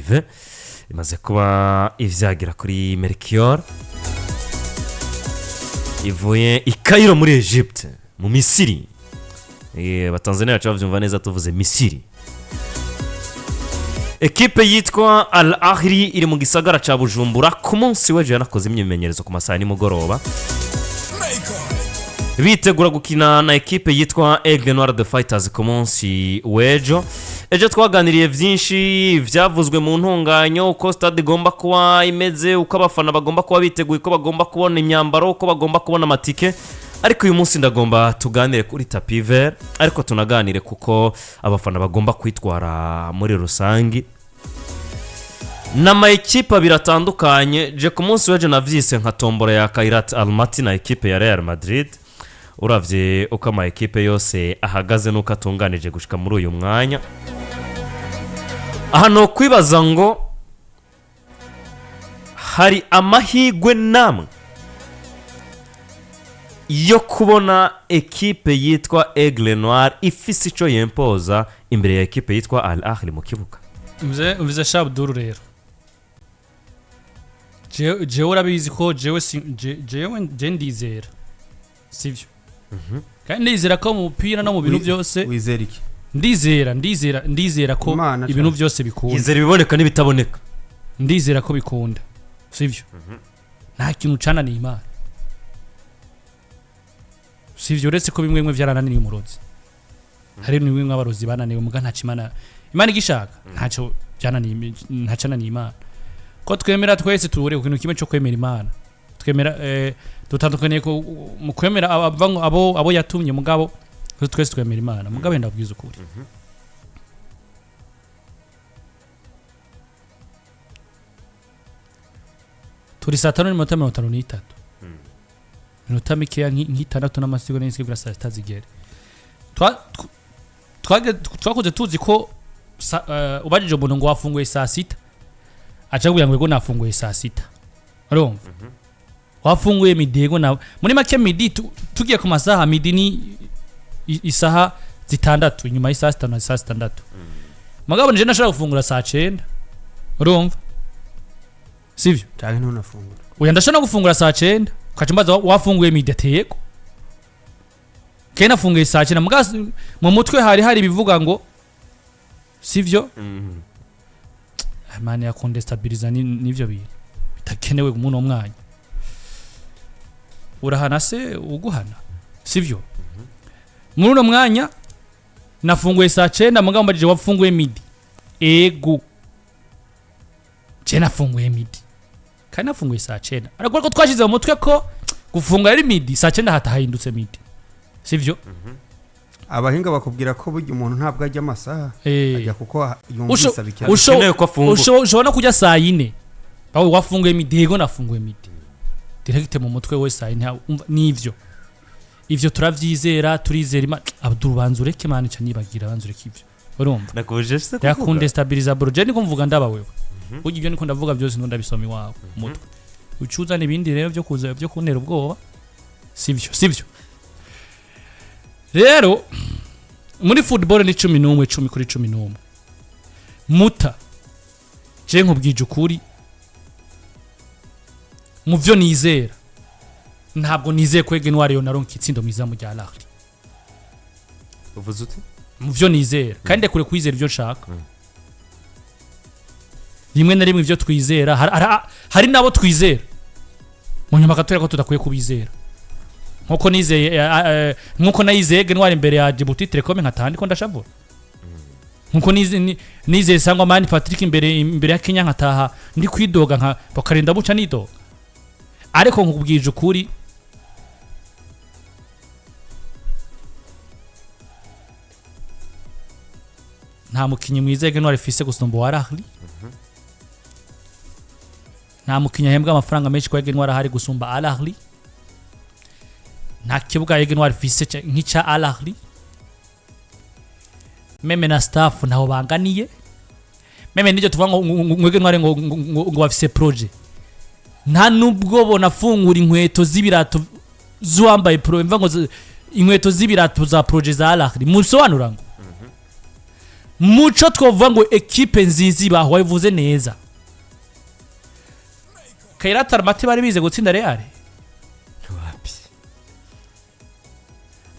Privé imaze kuba ivyagira kuri Mercure, ivuye i Cairo muri Egypte, mu Misiri. Abatanzania baca bavyumva neza tuvuze Misiri. Ekipe yitwa Al Ahly iri mu gisagara ca Bujumbura. Ku munsi w'ejo yanakoze imyimenyerezo ku masaha ya nimugoroba, bitegura gukina na ekipe yitwa Aigle Noir the Fighters ku munsi w'ejo. Ejo twaganiriye byinshi byavuzwe mu ntunganyo, uko stade igomba kuba imeze, uko abafana bagomba kuba biteguye, uko bagomba kubona imyambaro, uko bagomba kubona amatike. Ariko uyu munsi ndagomba tuganire kuri tapis vert, ariko tunaganire kuko abafana bagomba kwitwara muri rusange. Ni ama ekipe abiri atandukanye. Je ku munsi w'ejo navyise nka tombora ya Kairat Almaty na ekipe ya Real Madrid, uravye uko ama ekipe yose ahagaze n'uko atunganije gushika muri uyu mwanya. Aha ni ukwibaza ngo hari amahirwe namwe yo kubona ekipe yitwa Aigle Noir ifise ico yempoza imbere ya ekipe yitwa Al Ahly mu kibuga? Umvize Shabduru, rero jewe urabizi ko jewe jewe je ndizera, sivyo? Kandi ndizera ko mu mupira no mu bintu byose. Wizera iki? Ndizera ko Imana ibintu cyane. byose bikunda. Yizera ibiboneka n'ibitaboneka. Ndizera ko bikunda, sivyo? Nta kintu cananiye Imana, sivyo? Uretse ko bimwe bimwe vyarananiye umurozi, hari bimwe abarozi bananiwe, muga ntaco Imana igishaka, ntacyo byananiye, ntacananiye Imana. Ko twemera twese, tuhure ku kintu kimwe cyo kwemera Imana. Twemera, dutandukaniye mu kwemera abo yatumye, mugabo twese twemera Imana. Mugabo ndabwiza ukuri, turi 5:53, minota mikeya nk'itandatu n'amasigo n'isigo 6:00 zigere. Twakoze tuzi ko ubajije umuntu ngo wafunguye 6:00, aca akubwira ngo yego, nafunguye 6:00. Urumva, wafunguye midi? Yego. Na muri make midi, tugiye ku masaha, midi ni isaha 6, inyuma y'isaha 5 na 6:00. Mugabo nije nashobora gufungura 9:00, urumva, sivyo? Cyane, ntunafungura. Oya, ndashobora no gufungura 9:00, ukaca umbaza wafunguye midi, ati yego, kandi nafunguye 9:00. Mugabo mu mutwe hari ibivuga ngo sivyo. Imana yakundestabiliza n'ivyo bintu bitakenewe muri uno mwanya. Urahana se uguhana, sivyo? Muri uno mwanya nafunguye 9:00, mugabo mbajije wafunguye midi, ego, je nafunguye midi kandi nafunguye 9:00. Ariko ko twashize mu mutwe ko gufungura ari midi, 9:00 hatahindutse midi, sivyo? Abahinga bakubwira ko burya umuntu ntabwo ajya amasaha, ajya kuko yumvise abikeneye. Ukeneye ko afungura. Ushobora no kurya 4:00. Aho wafunguye midi? Yego, nafunguye midi. Direct mu mutwe we 4:00, umva nivyo. Ivyo turavyizera, turizera Imana. Abdul, banza ureke mani, ca nibagira, banza ureke ivyo, urumva? Nakubujije se kuvuga? Yakundestabiliza bro. Je niko mvuga, ndaba wewe burya ibyo niko ndavuga byose ndo ndabisoma iwawe umutwe, ucuzana ibindi rero byo kuza byo kuntera ubwoba, sivyo? Sivyo. Rero muri football ni 11, 10 kuri 11. Muta je nkubwije ukuri, mu byo nizera, ntabwo nizeye ko Aigle Noir yonaronka itsindo mwiza mu rya Al Ahly. Uvuze uti? Mu byo nizera, kandi ndekure kwizera ibyo nshaka. Rimwe na rimwe ibyo twizera, hari n'abo twizera mu nyuma bakatwereka ko tudakwiye kubizera, nkuko nizeye, nkuko nayizeye Aigle Noir imbere ya Djibouti Telecom nkataha ndiko ndashavura, nkuko nizeye Sangwa Mani Patrick imbere ya Kenya nkataha ndi kwidoga, nka bakarinda buca nidoga. Ariko nkubwije ukuri, nta mukinnyi mwiza Aigle Noir ifise gusumba uwa Al Ahly, nta mukinnyi ahembwa amafaranga menshi kwa Aigle Noir ahari gusumba Al Ahly, nta kibuga Aigle Noir ifise nk'icya Al Ahly, même na staff ntaho banganiye, même n'ibyo tuvuga ngo Aigle Noir ngo bafise projet, nta nubwo bonafungura inkweto z'ibirato z'uwambaye pro mva ngo inkweto z'ibirato za projet za Al Ahly, musobanura ngo Muco twovuga ngo ekipe nziza ibaho, wabivuze neza. Kairat Almaty bari bize gutsinda Real? Wapi.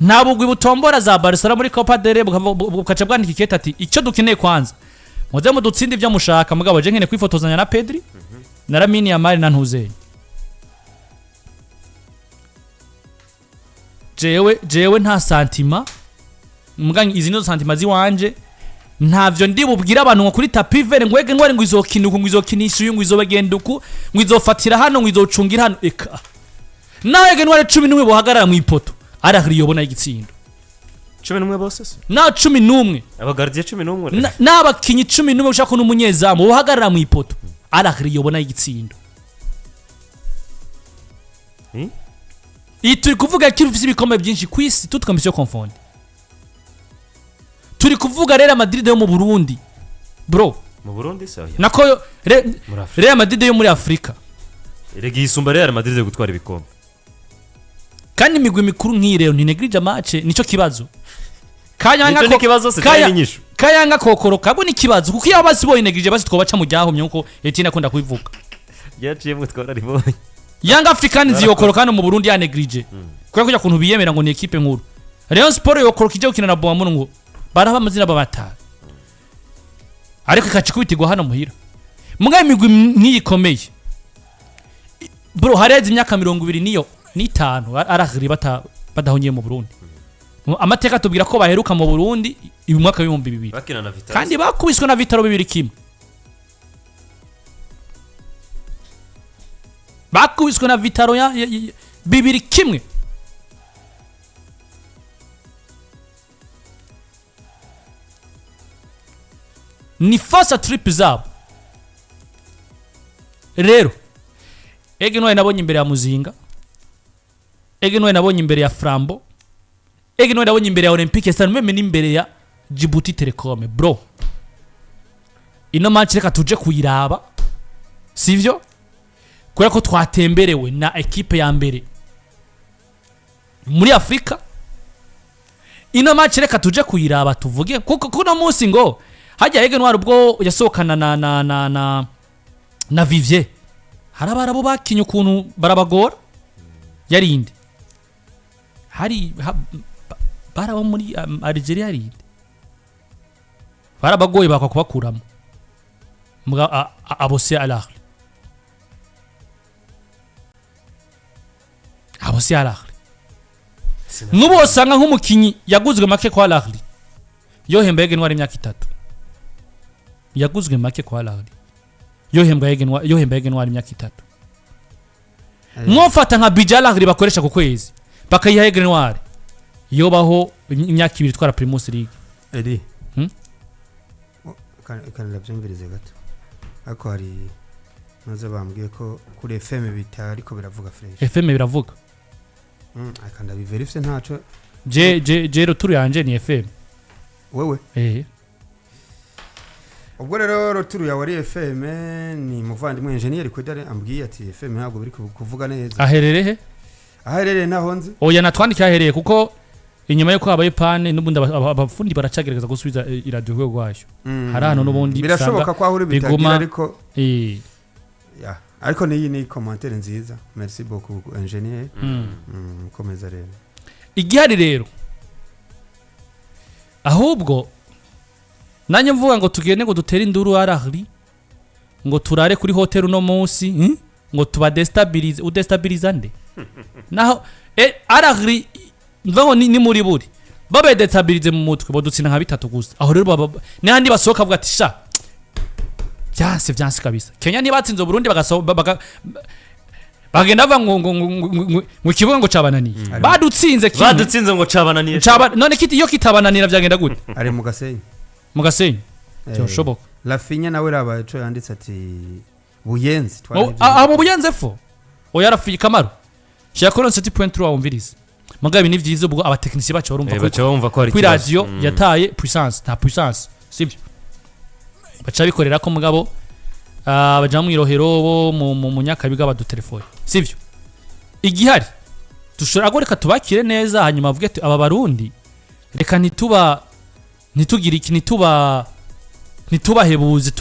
Nta bugwi butombora za Barcelona muri Copa del Rey bukaca bwandika ikete ati: "Icyo dukeneye kwanza, muze mudutsinde ibyo mushaka, mugabo je nkeneye kwifotozanya na Pedri na Lamine Yamal na Ntuzenya." Jewe nta sentiment mbwa, izi nizo sentiments ziwanje. Ntavyo ndi bubwire abantu ngo kuri tapis vert ngo ege ngware, ngo izokina uku, ngo izokinisha uyu, ngo izobagenda uku, ngo izofatira hano, ngo izocungira hano. Eka, nawe Aigle Noir 11 bohagarara mu ipoto, arahiri yobona igitsindo. 11 bose se? Na 11. Abagardien 11. N'abakinyi 11 ushaka n'umunyezamu uhagarara mu ipoto, arahiri yobona igitsindo. Iyi turi kuvuga ko ifite ibikombe byinshi ku isi, toutes compétitions confondues. Turi kuvuga Real Madrid yo mu Burundi, bro. Mu Burundi se? Oya. Nako Muri Afurika. Real Madrid yo muri Afurika. Erega yisumba Real Madrid gutwara ibikombe. Kandi imigwi mikuru nk'iyi rero ntinegirije match, nicyo kibazo. Kayanga Nicyo ni ikibazo se cyangwa inyishu? Kayanga kokoro kabo ni ikibazo, kuko iyo basi boyinegirije basi twobaca mu ryahumye, nkuko Etienne akunda kubivuga. Ryaciyemwe, twararibonye. Young Africans yokoroka hano mu Burundi yanegirije kubera kujya kuntu biyemera ngo ni ekipe nkuru. Rayon Sport yokoroka ijya gukina na Boamuru ngo baraba amazina babatara, ariko ikaca ikubitirwa hano muhira. Mbwa imigwi nk'iyi ikomeye, bro, hareze imyaka 25 arahiri badahongiye mu Burundi. Amateka atubwira ko baheruka mu Burundi uyu mwaka w'2000. Bakina na Vital'O. Kandi bakubiswe na Vital'O 2-1. Bakubiswe na Vital'O 2-1. Ni first trip zabo. Rero Aigle Noir nabonye imbere ya Muzinga, Aigle Noir nabonye imbere ya Flambeau, Aigle Noir nabonye imbere ya Olympique Star, même n'imbere ya Djibouti Telecom, bro. Ino match reka tuje kuyiraba, sivyo? Kubera ko twatemberewe na ekipe ya mbere muri Afurika. Ino match reka tuje kuyiraba tuvuge, kuko kuno munsi ngo hajya Aigle Noir ubwo yasohokana na Vivier, hari abarabo bakinye ukuntu barabagora. Yarinde hari barabo muri Algeria, yarinde barabagoye bakwa kubakuramo. Mbwa abo si Al Ahly, abo si Al Ahly. Nk'ubu usanga nk'umukinyi yaguzwe make kwa Al Ahly yohemba Aigle Noir imyaka 3. Yaguzwe make kwa Al Ahly yohembwa Aigle Noir, yohemba Aigle Noir imyaka 3. Mwofata nka budget Al Ahly bakoresha ku kwezi bakayiha Aigle Noir, yobaho imyaka 2 twara Primus League. Eri. Hmm? Kandi ndabyumvirize gato, ariko hari maze bambwiye ko kuri FM bitariko biravuga fresh. FM biravuga. Aka ndabiverifye ntaco. Je retour yanje ni FM. Wewe? Eh. Ubwo rero retour yawe ari FM. Ni muvandimwe engineer Kwedare ambwiye ati FM ntabwo biri kuvuga neza. Aherere he? Aherereye naho nzi. Oya, natwandike ahereye, kuko inyuma yuko habaye panne n'ubundi abafundi baracagerageza gusubiza iradiyo rwego rwayo. Hari ahantu n'ubundi birashoboka usanga ko aho uri bitagira ariko ya, ariko niyi ni commentaire nziza, merci beaucoup engineer. Komeza rero. Igihari rero, ahubwo nanjye mvuga ngo tugende ngo dutere induru arahri, ngo turare kuri hotel uno munsi, Ngo tubadestabilize. Udestabiliza nde? Naho arahri mvuga ngo ni muri buri babedestabilize mu mutwe, bodutsinda nka bitatu gusa. Aho rero n'ahandi basohoka bavuga ati: "Sha, byanse, byanse kabisa." Kenya ntibatsinze Burundi, bagenda bavuga ngo ikibuga ngo cabananiye. Badutsinze kimwe. Badutsinze ngo cabananiye. None iyo kitabananira byagenda gute? Ari mu Gasenyi. Mu Gasenyi? Byoshoboka. Rafinya nawe raba ico yanditse ati Buyenzi Abo Buyenze fo oya rafi Kamaro shira kuri 7.3 wumvirize. Mugabo ni vyiza ubwo abatekinisiye bacu barumva ko baca bumva ko hari kuri ikibazo. radio yataye puissance, nta puissance, sibyo? Baca bikorera ko mugabo baja mu Irohero bo mu Nyakabiga badutelefone, sibyo? Igihari dushobora ngo reka tubakire neza, hanyuma avuge ati aba Barundi reka ntituba. Ntitugire iki, ntitubahebuze,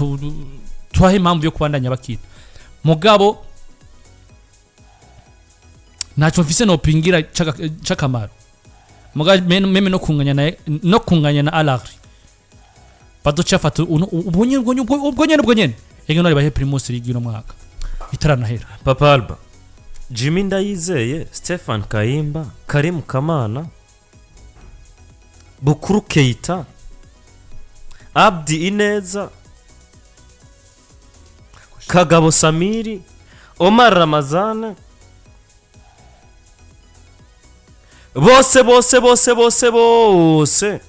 tubahe impamvu yo kubandanya bakina. Mugabo ntacyo mfise nopingira c'akamaro. Mugabo même no kunganya na Al Ahly, badoca fata ubwo nyene, ubwo nyene Aigle Noir bahe Primus League uno mwaka itaranahera. Papa Alba, Jimmy Ndayizeye, Stefan Kayimba, Karim Kamana, Bukuru Keita, Abdi Ineza, Kagabo Samiri, Omar Ramazane, bose bose bose bose bose,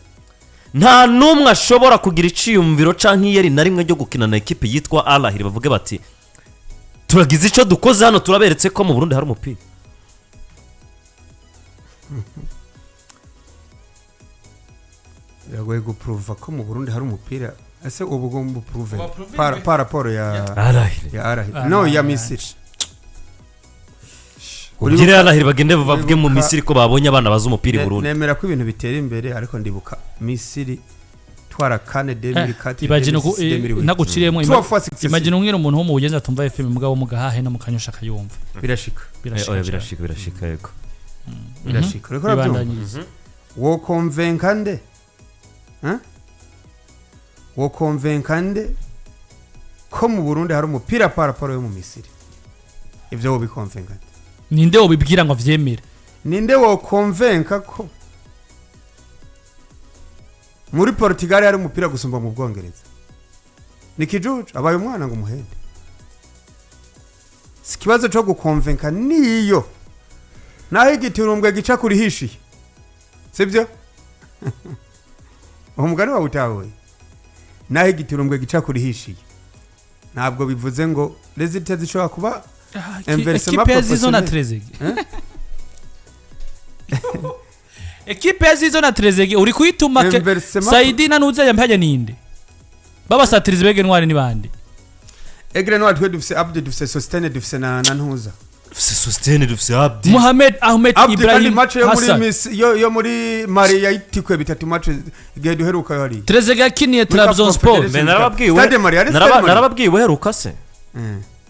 nta n'umwe ashobora kugira iciyumviro canke iyeri na rimwe ryo gukina na ekipe yitwa Al Ahly, bavuge bati: "Turagize icyo dukoze hano, turaberetse ko mu Burundi hari umupira"? Biragoye gupuruva ko mu Burundi hari umupira. Ese ubu ugomba upuruve Wapuruve par rapport ya Al Ahly. Ya Al Ahly, no ya Misiri. Ugire Al Ahly bagende bavuge mu Uribuka- Misiri ko babonye abana bazi umupira i Burundi. Nemera ko ibintu bitera imbere, ariko ndibuka Misiri twara kane 2004, Imagine 2006, 2008. Ntaguciriyemo. Trois fois successif. Imagine umwira umuntu wo mu Bugenza atumva FM, mugabo mu Gahahe no mu Kanyosha akayumva. Birashika. Birashika Oya, cane. birashika, birashika, yego. Birashika, uriko urabyumva? Bibandanyiriza. Wo konvenka nde? Hein? Wo konvenka nde ko mu Burundi hari umupira par rapport yo mu Misiri? Ibyo wo bikonvenka nde? Ninde wobibwira ngo avyemere? Ninde wo konvenka ko muri Portugal hari umupira gusumba mu Bwongereza? Ni kijuju, abaye umwana ngo umuhende. Si ikibazo cyo gukonvenka, niyo naho igiturumbwe gica kurihishiye, sibyo? Uwo mugani wawe utahuye. Naho igiturumbwe gica kurihishiye, ntabwo bivuze ngo résultats zishobora kuba inversement Ekipe ya Zizo na proportionnel. Trezeguet, ekipe ya Zizo na Trezeguet uri kuyituma Inversement. Saidi na Nuza yampajya ninde babasatirizi bege ntwari ni bande? Aigle Noir, twe dufise Abdi, dufise Sostene, dufise na Ntuza. Dufise Sostene, dufise Abdi. Mohamed Ahmed Abdi kandi Ibrahim match yo muri Hassan. Miss yo muri Mali yayitikwe bitatu, match igihe duheruka hariya. Trezeguet yakiniye Muri CAF Trabzonspor. Confederation Me Cup. narababwiwe. Stade Mali, ari Stade Mali. Narababwiwe uheruka se.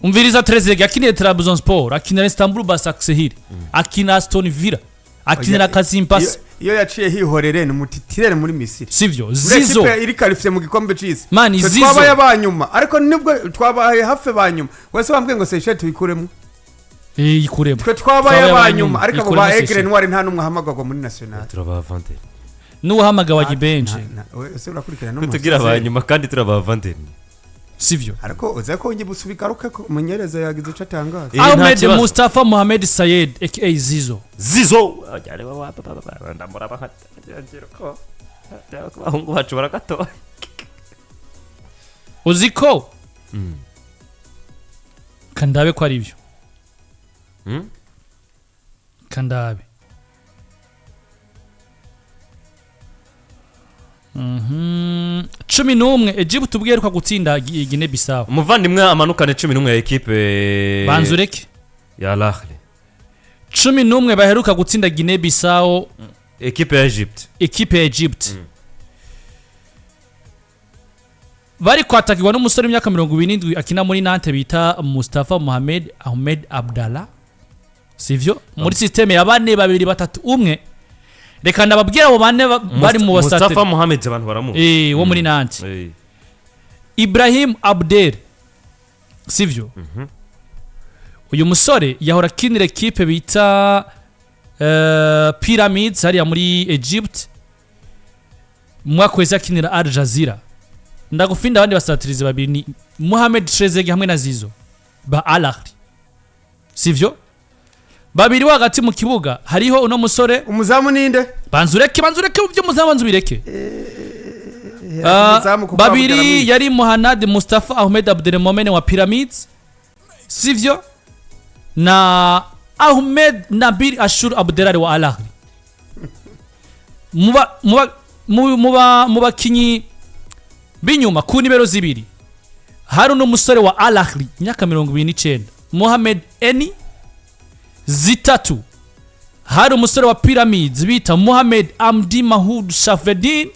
Umviriza, Trezeguet yakiniye Trabzonspor, akinira Istanbul Basaksehir, akina Aston Villa, akinira Oya, Kasimpasa. Iyo yaciye hihorere ni umu titulaire muri Misiri. Sivyo? Muri Zizo. ekipe iri qualifié mu gikombe c'isi. Mani, Twe Zizo. twabaye abanyuma, ariko nibwo twabaye hafi banyuma wese wambwiye ngo Seychelles tuyikuremo. Eh, ikuremo. Twe twabaye Twabaye abanyuma, abanyuma, ariko abo ikuremo ba Aigle Seychelles. Noir nta n'umwe ahamagarwa muri national. Turabavanderi. N'uwahamagawe Agibenje. Ese urakurikirana no mu Tugira masezerano? abanyuma kandi turabavanderi. Sivyo? Ariko uze ko ngiye busubigaruke ko umunyereza yagize icyo atangaza. Eh, nta Ahmed kibazo. Mustafa Mohamed Sayed aka Zizo. Zizo ndamuraba ko abahungu bacu baragatora. Uzi ko kandabe ko ari byo? Kandabe. 11 Egypt ubwo iheruka gutsinda Guinea Bissau. Umuvandimwe amanukane 11 ya ekipe Banza ureke. ya Al Ahly. 11 baheruka gutsinda Guinea Bissau. Ekipe ya Egypt. Ekipe ya Egypt bari kwatakirwa n'umusore w'imyaka 27 akina muri Nantes bita Mustafa Mohamed Ahmed Abdallah, sivyo? Muri système ya 4-2-3-1. Reka ndababwira abo bane bari mu Mustafa basatiri. Mohamed abantu baramuzi. Eh, wo muri Nantes. Ibrahim Abdel, sivyo? Uyu musore yahora akinira ekipe bita Pyramids hariya muri Egypt. Mu mwaka wese akinira Al Jazeera. Ndagufinda abandi basatirizi babiri ni Mohamed Trezeguet hamwe na Zizo ba Al Ahly, sivyo? Babiri wo hagati mu kibuga hariho uno musore. Umuzamu ninde? Banza ureke, banza ureke by'umuzamu, banza ubireke. Ah, Umuzamu kuko babiri Abdel yari Mohanad Mustafa Ahmed Abdelmomen wa Pyramids, sivyo? Na Ahmed Nabil Ashur Abdelali wa Al Ahly. Muba muba muba mu bakinyi b'inyuma ku nimero zibiri hari uno musore wa Al Ahly, imyaka 29, Mohamed Eni. Zitatu hari umusore wa Pyramids bita Mohamed Amdi Mahud Shafedin.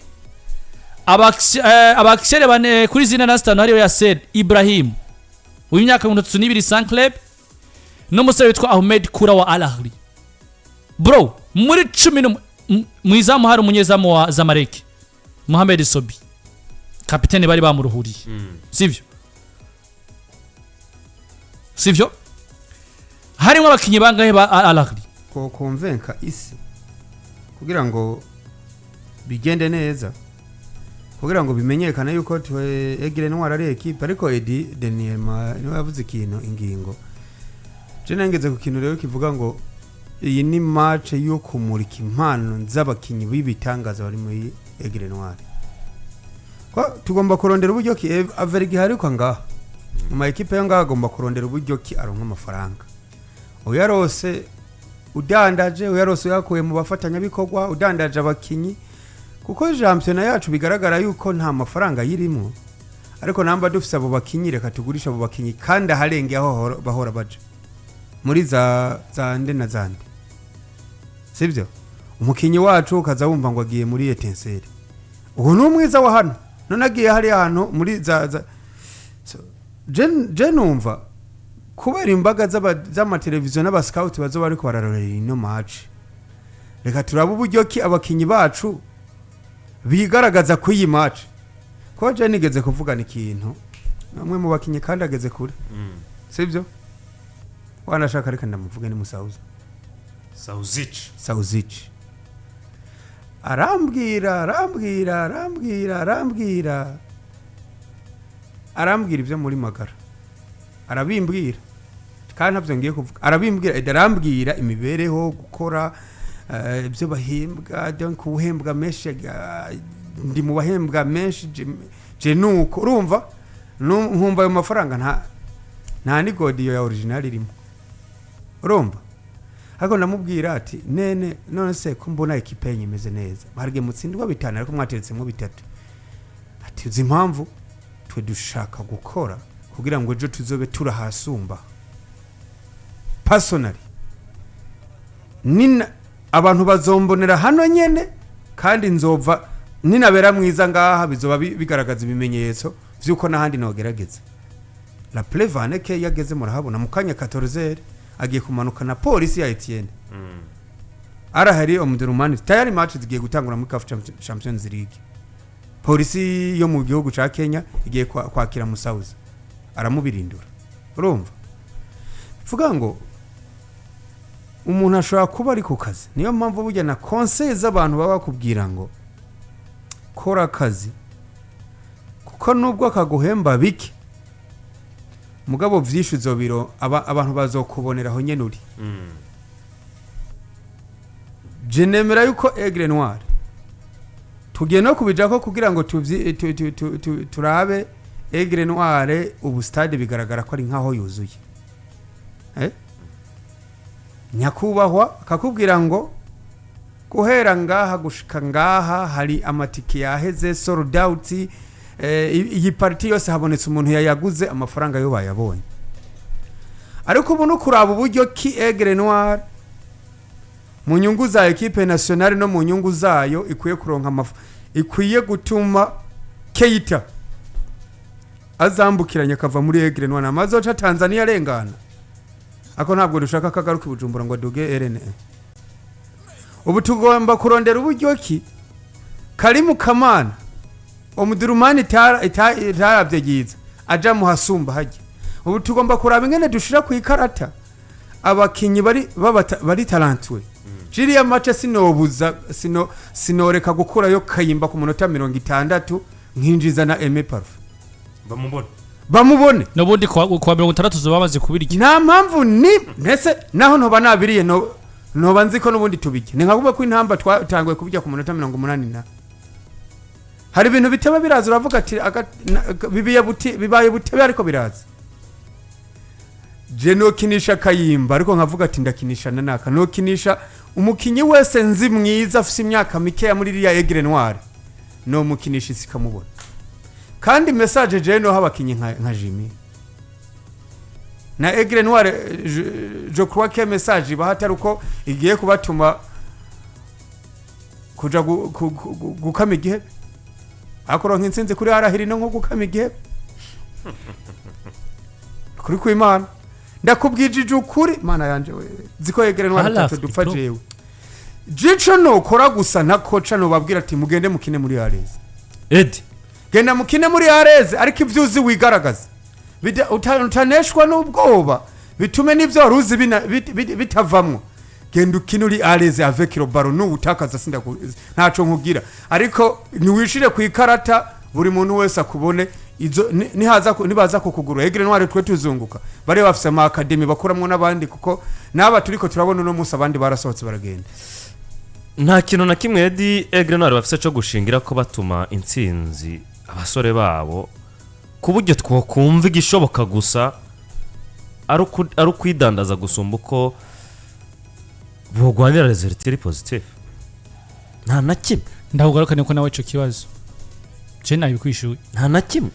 Abakisere bane kuri zina na zitanu hariyo Yasser Ibrahim w'imyaka 32, Sancleb, n'umusore witwa Ahmed Kura wa Al Ahly. Bro, muri cumi mu izamu hari umunyezamu wa Zamalek, Mohamed Sobi, kapitene bari bamuruhuriye, sivyo? Sivyo? Harimo abakinnyi bangahe ba Al Ahly? Ko convaincre isi kugira ngo bigende neza, kugira ngo bimenyekane yuko twe Aigle Noir ari ekipe. Ariko Edi Deniema niwe yavuze ikintu, ingingo je nangeze ku kintu rero kivuga ngo iyi ni match yo kumurika impano z'abakinyi b'ibitangaza bari muri Aigle Noir, ko tugomba kurondera uburyo ki Averigi hariko ngaha mu ma ekipe yo ngaha, agomba kurondera uburyo ki aronka amafaranga. Uyarose udandaje, uyarose uyakuye mu bafatanyabikorwa, udandaje abakinyi, kuko shampiyona yacu bigaragara yuko nta mafaranga yirimo. Ariko namba dufise abo bakinyi, reka tugurisha abo bakinyi kandi aharenge aho bahora baja muri za zande na zande, sibyo? Umukinyi wacu ukaza wumva ngo agiye muri Etincelle, ubu ni umwiza wa hano, none agiye hariya hantu muri za. So, je numva kubera imbaga z'amateleviziyo n'abascout bazoba bariko bararorera ino match, reka turabe uburyo ki abakinyi bacu bigaragaza ku iyi match. Ko je nigeze kuvugana ikintu bamwe mu bakinyi kandi ageze kure, sibyo? Wanashaka reka ndamuvuge, ni Musauza. Sauzic. Sauzic arambwira, arambwira, arambwira, arambwira, arambwira ibyo muri Magara, arabimbwira kandi ntabyo ngiye kuvuga. Arabimbwira, arambwira imibereho, gukora, ibyo bahembwa, donc uhembwa menshi, ndi mu bahembwa menshi je nuko urumva nkumva ayo mafaranga nta n'igodiyo ya original irimo, urumva? Ariko ndamubwira ati: "Nene none se ko mbona ekipe yanyu imeze neza, harige mutsindwa bitanu ariko mwateretsemo bitatu?" Ati: "Uzi impamvu? Twe dushaka gukora kugira ngo ejo tuzobe turahasumba. Personally nina abantu bazombonera hano nyene, kandi nzova ninabera mwiza ngaha, bizoba bigaragaza ibimenyetso vy'uko n'ahandi nogerageza." La preuve ke yageze, murahabona mu kanya 14 agiye kumanuka na polisi ya Etienne Arahari Omdurman. Tayari match zigiye gutangura muri CAF Champions League. Polisi yo mu gihugu ca Kenya igiye kwakira Musauza, aramubirindura. Urumva, vuga ngo umuntu ashobora kuba ari ku kazi. Niyo mpamvu burya na conseil z'abantu baba bakubwira ngo kora akazi, kuko nubwo kaguhemba bike, mugabo vyinshi uzobiro abantu bazokuboneraho nyene uri. Je nemera yuko Aigle Noir tugiye no kubijako kugira ngo turabe Aigle Noir. Ubu stade bigaragara ko ari nkaho yuzuye. Nyakubahwa akakubwira ngo guhera ngaha gushika ngaha hari amatike yaheze, sold out. Iyi partie yose habonetse umuntu yayaguze, amafaranga yo bayabonye. Ariko ubu no kuraba uburyo ki Aigle Noir mu nyungu za ekipe nationale no mu nyungu zayo ikwiye kuronka ikwiye gutuma Keita azambukiranya akava muri Aigle Noir, amazoca Tanzania arengana. Ako ntabwo dushaka ko agaruka i Bujumbura ngo aduge RNA. Ubu tugomba kurondera uburyo ki Karimu Kamana Omudurumani itaravye ryiza aja mu hasumba hajya. Ubu tugomba kuraba ingene dushira ku ikarata abakinyi bari bari talentueux. Jiriya match sinobuza, sinoreka gukurayo Kayimba ku munota 60, nkinjiza na Aime Parfait. Bamubona. Bamubone. N'ubundi kuwa 60 zoba bamaze kubirya. Nta mpamvu ni ntese naho ntoba nabiriye, no ntoba nzi ko n'ubundi tubirya. Ni nka kuvuga ko intamba twatanguye kubirya ku munota 80 na hari ibintu bitaba biraza, uravuga ati bibiye buti bibaye butebe, ariko biraza. Je nokinisha Kayimba, ariko nkavuga ati ndakinisha na naka, nokinisha umukinyi wese nzi mwiza afise imyaka mikeya muri iriya Aigle Noir, no mukinisha isi ikamubona. Kandi message je noha abakinyi nka Jimmy na Aigle Noir, je crois que message ibaha atari uko igiye kubatuma kuja gukama igihebe. Akuronka intsinzi kuri Al Ahly no nko gukama igihe kuri kw'Imana. Ndakubwijije ukuri, Mana yanje we, ziko Aigle Noir Al tatu Ahly, dupfa. bro. Jewe jico nokora gusa nka coach, nobabwira ati: "Mugende mukine muri à l'aise." Edi. Genda mukine muri à l'aise, ariko ibyo uzi wigaragaza. Utaneshwa n'ubwoba, bitume n'ibyo wari uzi bitavamwo. Genda ukine uri à l'aise avec le ballon, n'uwutakaza ntaco nkugira, ariko ntiwishire ku ikarata buri muntu wese akubone. Izo nibaza kukugura Aigle Noir, twe tuzunguka. Bari bafise ama academy bakuramwo n'abandi, kuko n'aba turiko turabona uno munsi, abandi barasohotse baragenda. Nta kintu na kimwe, Edi, Aigle Noir bafise cyo gushingira ko batuma intsinzi abasore babo, ku buryo twakumva igishoboka gusa ari ukwidandaza gusumba uko bogwanira résultat iri positif. Nta na kimwe. Ndakugaruka ko nawe ico kibazo je nabikwishuye. Nta na kimwe.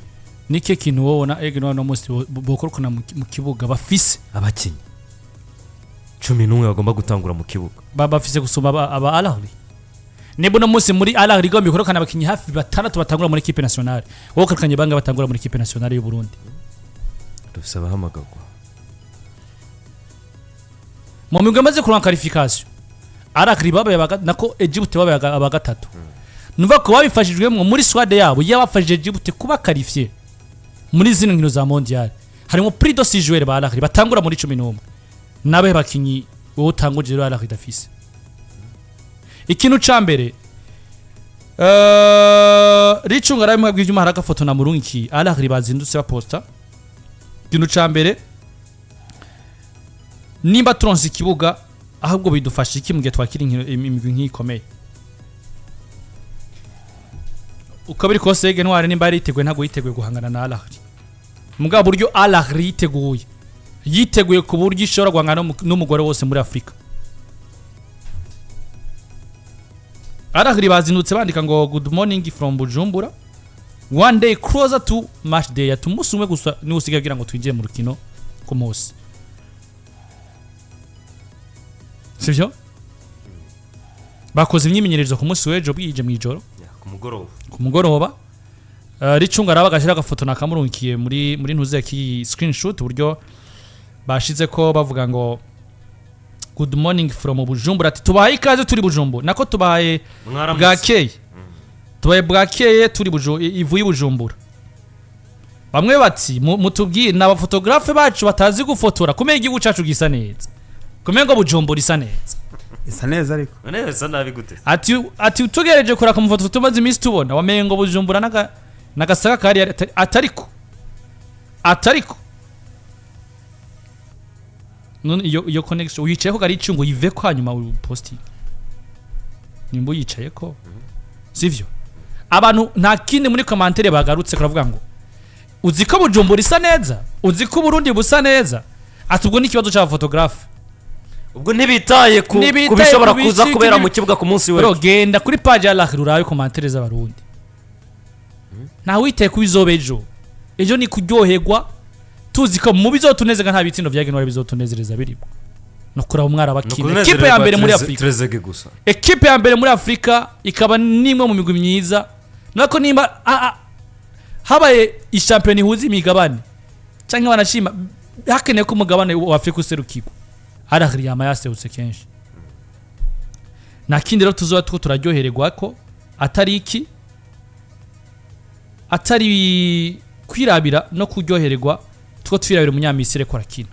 Nike kintu wobona Aigle Noir no munsi bokorokana mu kibuga bafise? Abakinnyi 11 bagomba gutangura mu kibuga. Bafise gusumba aba Al Ahly. Niba uno munsi muri Al Ahly igomba ikorokana abakinnyi hafi batandatu batangura muri équipe nationale, wowe ukorokanye bangahe batangura muri équipe nationale y'u Burundi? Dufise abahamagagwa. Mu migwi amaze kuronka qualification, Al Ahly babaye nako Egypt babaye aba gatatu. Numva ko babifashijwemo muri squad yabo yabafashije Egypt kuba qualifié muri zino nkino za mondial, harimo plus de 6 joueurs ba Al Ahly batangura muri 11. Nabe bakinyi wowe utanguje rero Al Ahly idafise ikintu ca mbere. Ricunga ramwe bw'ivyuma, hari agafoto na murungi Al Ahly bazindutse baposta. Ikintu ca mbere, nimba turonse ikibuga, ahubwo bidufasha iki mu gihe twakira imigwi nk'iyi ikomeye? Uko biri kose, Aigle Noir nimba yari yiteguye, ntabwo yiteguye guhangana na Al Ahly. Mugabo buryo Al Ahly yiteguye ku buryo ishobora guhangana n'umugore wose muri Afurika. Al Ahly bazindutse bandika ngo: "Good morning from Bujumbura, one day closer to match day." Ati umunsi umwe gusa niwo usigaye kugira ngo twinjire mu rukino ku munsi, sivyo? Bakoze imyimenyerezo ku munsi w'ejo bwije mw'ijoro. Ku mugoroba. Ku mugoroba. Ricunga araba agashyira agafoto nakamurungikiye muri ntuze ki screenshot, uburyo bashize ko bavuga ngo: "Good morning from Bujumbura." Ati tubahaye ikaze turi Bujumbura, nako tubahaye Mwaramutse. bwakeye, tubaye bwakeye turi ivuye i Bujumbura. Bamwe bati: "Mutubwire ni abafotogarafe bacu batazi gufotora, kumenya igihugu cyacu gisa neza, kumenya ngo Bujumbura isa neza." Isa neza ariko. None bisa nabi gute? Ati utugereje kuraka amafoto tumaze iminsi tubona, wamenye ngo Bujumbura n'agasaka kari atariko none iyo connection uyicayeko kari icungo yiveko, hanyuma uposting nimba uyicayeko, sivyo? Abantu nta kindi muri commentaire bagarutse kuravuga ngo: "Uzi ko Bujumbura isa neza? Uzi ko Burundi busa neza?" Ati ubwo ni ikibazo c'abafotographe. Ubwo ntibitaye ku Ntibitaye ku bishobora ku kuza kubera mu kibuga ku munsi Bro, w'ejo. genda kuri page ya Al Ahly urabe commentaire z'abarundi. Nta witaye ku bizoba ejo. Ejo ni kuryoherwa, tuzi ko mu bizotunezeza nta bitsindo vyagenwa bizotunezereza birimo no kuraba umwara bakina ekipe ya mbere muri Afurika. Trezeguet gusa. Ekipe ya mbere muri Afurika ikaba nimwe mu migwi myiza, nako nimba habaye ishampiyona ihuza imigabane cyangwa banashima, hakenewe ko umugabane wa Afurika userukirwa, Al Ahly yama yaserutse kenshi. Nta kindi rero tuzoba two turaryohererwa ko atari iki, atari kwirabira no kuryohererwa two twirabira umunyamisiri ko arakina.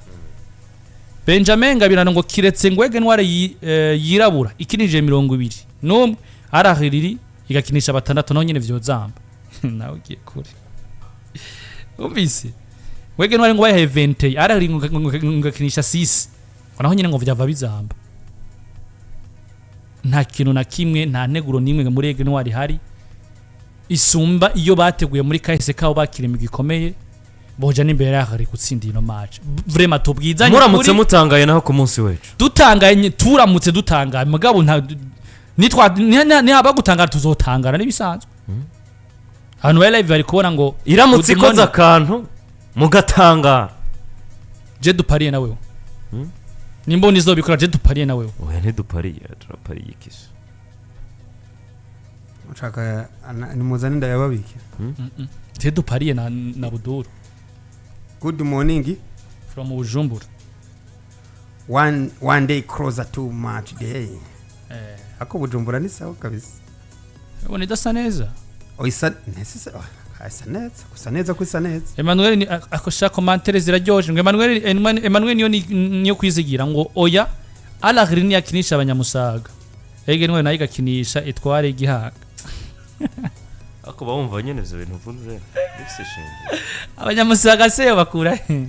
Benjamin Ngabirano ngo kiretse ngo Aigle Noir yirabura ikinije 21, Al Ahly igakinisha batandatu, naho nyene vyozamba. Nawe ugiye kure. Umvise Aigle Noir ngo bayahe 20, Al Ahly ngo igakinisha 6, ngo naho nyene ngo vyava bizamba. Nta kintu na kimwe, nta nteguro n'imwe muri Aigle Noir ihari isumba iyo bateguye muri kahise kabo bakira imigwi ikomeye, boja n'imbere ya Ahly gutsinda ino match. Vraiment, tubwizanye Muramutse ukuri. mutangaye naho ku munsi w'ejo. Dutangaye, turamutse dutangaye, mugabo nta nitwa nihaba gutangara, tuzotangara n'ibisanzwe. Abantu bari live bari kubona ngo Iramutse good ikoze morning. akantu mugatangara. Je dupariye na wewe, nimba nizobikora, je dupariye na wewe. Oya, ntidupariye, turapariye ikisi. Ushaka nimuzane ndayababike. Te dupariye na Buduru. Good morning. From Bujumbura. One day closer to match day. Ako Bujumbura ni sawa kabisa. Ubona idasa neza. Oh, isa neza, isa neza, gusa neza ko isa neza. Emmanuel ni akosha commentaire ziraryoshe ngo Emmanuel niyo niyo kwizigira ngo oya, Al Ahly niyo akinisha abanyamusaga, Ege niwe nayo igakinisha Etware Gihanga. Ariko bawumva nyene ivyo bintu uvuze bifise ishingiro. Abanyamusaga se bakura he?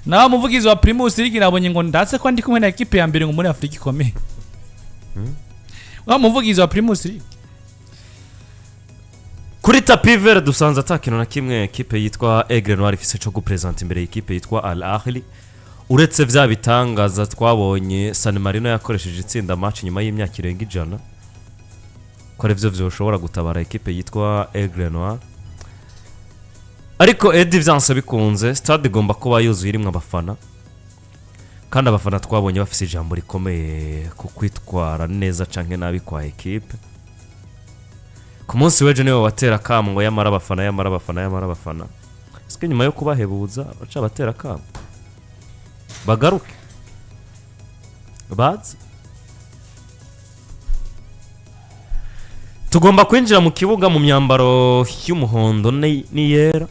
Nawe umuvugizi wa Primus League nabonye ngo ndatse ko ndi kumwe na ekipe ya mbere ngo muri Afrika ikomeye, wa muvugizi wa Primus League. Kuri tapis vert dusanze ata kintu na kimwe ekipe yitwa Aigle Noir ifise co gupresenta imbere y'ikipe yitwa Al Ahly, uretse vya bitangaza twabonye San Marino yakoresheje itsinda match nyuma y'imyaka irenga 100, ko ari vyo vyoshobora gutabara ekipe yitwa Aigle Noir. Ariko Edi, vyanse bikunze stade igomba kuba yuzuye irimwo abafana, kandi abafana twabonye bafise ijambo rikomeye ku kwitwara neza canke nabi kwa ekipe. Ku munsi w'ejo niwe watera akamo ngo yamara abafana, yamara abafana, yamara abafana. Sike nyuma yo kubahebuza baca batera akamo bagaruke bazi tugomba kwinjira mu kibuga mu myambaro y'umuhondo n'iyera.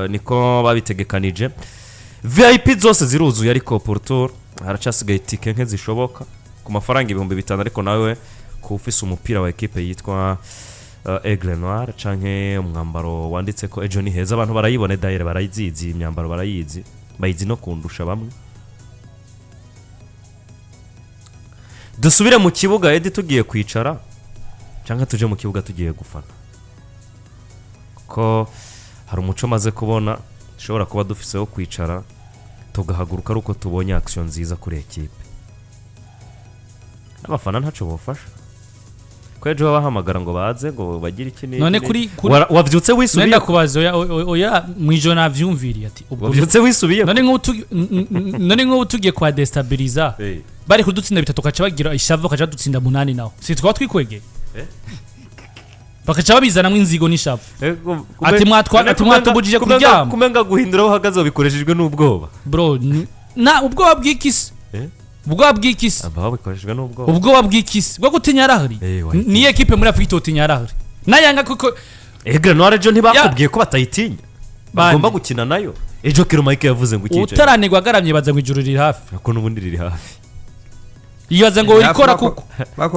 Niko babitegekanije. VIP zose ziruzuye, ariko pourtour haracasigaye itike nke zishoboka ku mafaranga 5000. Ariko nawe ku ufise umupira wa ekipe yitwa Aigle Noir canke umwambaro wanditse ko ejo ni heza, abantu barayibone daire, barayizizi imyambaro, barayizi, bayizi no kundusha bamwe. Dusubire mu kibuga Edi tugiye kwicara canke tuje mu kibuga tugiye gufana, kuko hari umuco maze kubona dushobora kuba dufise wo kwicara tugahaguruka ari uko tubonye action nziza kuri ekipe, n'abafana ntaco bofasha ko ejo babahamagara ngo baze ngo bagire iki n'iki None n'iki. kuri Wavyutse wisubiye? Nenda kubaza, oya oya, mwijo navyumviriye ati ubwo Wavyutse wisubiye? None nk'ubu tugiye kwa destabiliza, bari kudutsinda bitatu bakaca bagira ishavu, bakaca badutsinda munani, naho si twaba twikwegeye? Bakaca babizanamwo inzigo n'ishavu. Ati mwatubujije kuryama. Kumenga guhindura aho uhagaze wabikoreshejwe n'ubwoba. Bro, na ubwoba bw'ikisi? Ubwoba bw'ikisi? Aba babikoreshejwe n'ubwoba. Ubwoba bw'ikisi bwo gutinya Al Ahly? Wayitinya. Niyo ekipe muri Afurika itotinya Al Ahly nayanga kuko Aigle Noir ejo ntibakubwiye ko batayitinya? Bande. Bagomba gukina nayo ejo. Kiro Mike yavuze ngo ikicaye Utaranigwa agaramye baza ngo ijuru riri hafi. Ko n'ubundi riri hafi. Yibaza ngo urikora kuko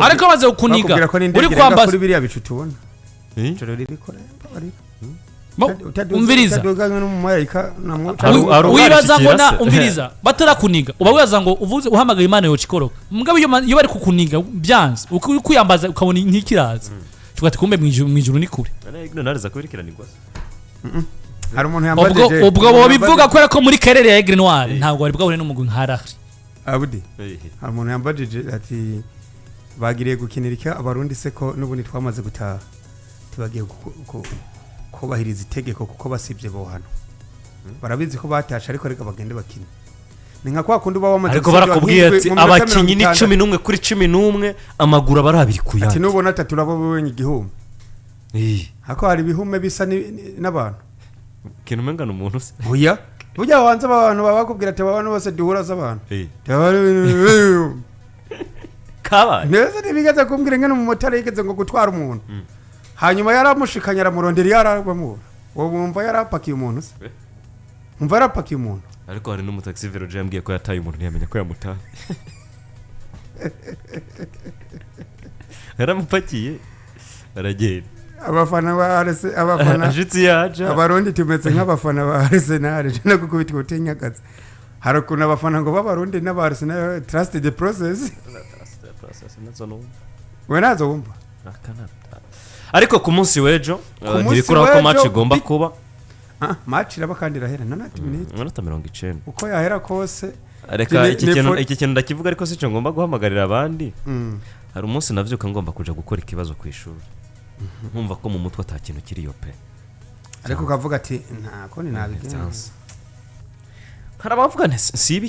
ariko baze kukuniga bakubwira ko n'indege uri irenga kwambaza kuri biriya bicu tubona. Ijoro ririko Umviriza. Utaduganywe n'umumarayika namwo. Hari Wibaza ngo na uwarishikira se? Umviriza, batarakuniga uba wibaza ngo uvuze uhamagaye Imana yocikoroka, mugabo iyo bari kukuniga byanze uri kwiyambaza ukabona nk'ikiraza, tuvuga ati kumbe mwijuru ni kure. Aigle Noir iza kubirikiranirwa se? Hari umuntu Ubwo yambajije ubwo bobivuga kubera ko muri karere ya Aigle Noir ntabwo bari bwahure n'umugwi nka Al Ahly. Abudi, hari umuntu yambajije ati bagiriye gukinira iki abarundi se, ko n'ubundi twamaze gutaha? Tubagiye kubahiriza itegeko kuko basibye bohano, barabizi ko batashe, ariko reka bagende bakine. Ni nka kwa kundi uba wamaze Ariko gutsindwa barakubwiye nk'indwi ati mu minota abakinyi ni 60. 11 kuri 11, amaguru aba ari abiri ku Ati yandi. nubona atatu uraba ubonye igihumbi. Hako hari ibihume bisa n'abantu. Ikintu umenga ni umuntu se? Oya, burya wanze abantu baba bakubwira ati abantu bose duhura z'abantu Kabaye. Neza ntibigeze kumbwira ngene umumotari yigeze ngo gutwara umuntu, hanyuma yaramushikanye aramurondera, yarabamubura. Uwo wumva yarapakiye umuntu se? Wumva yarapakiye umuntu? Ariko hari n'umutaxi vélo yambwiye ko yataye umuntu ntiyamenya ko yamutaye, yaramupakiye aragenda. Abafana ba RC, abafana Ashitsi yaja. Abarundi tumeze nk'abafana ba Arsenal no gukubita ubutinyagaza. Hari ukuntu abafana ngo b'abarundi n'aba Arsenal, trust the process. We nazo wumva. Ariko ku munsi w'ejo Ku munsi ntibikuraho ko w'ejo, match igomba kuba. Ah, match iraba kandi irahera na 90 minutes. Iminota 90. Uko yahera kose. Reka iki kintu iki kintu ndakivuga, ariko sico ngomba guhamagarira abandi. Hari umunsi navyuka ngomba kuja gukora ikibazo ku ishuri, nkumva ko mu mutwe ata kintu kiriyo pe. Ariko ukavuga ati nta kundi nabigenza. Vyanse. Hari abavuga nti siba.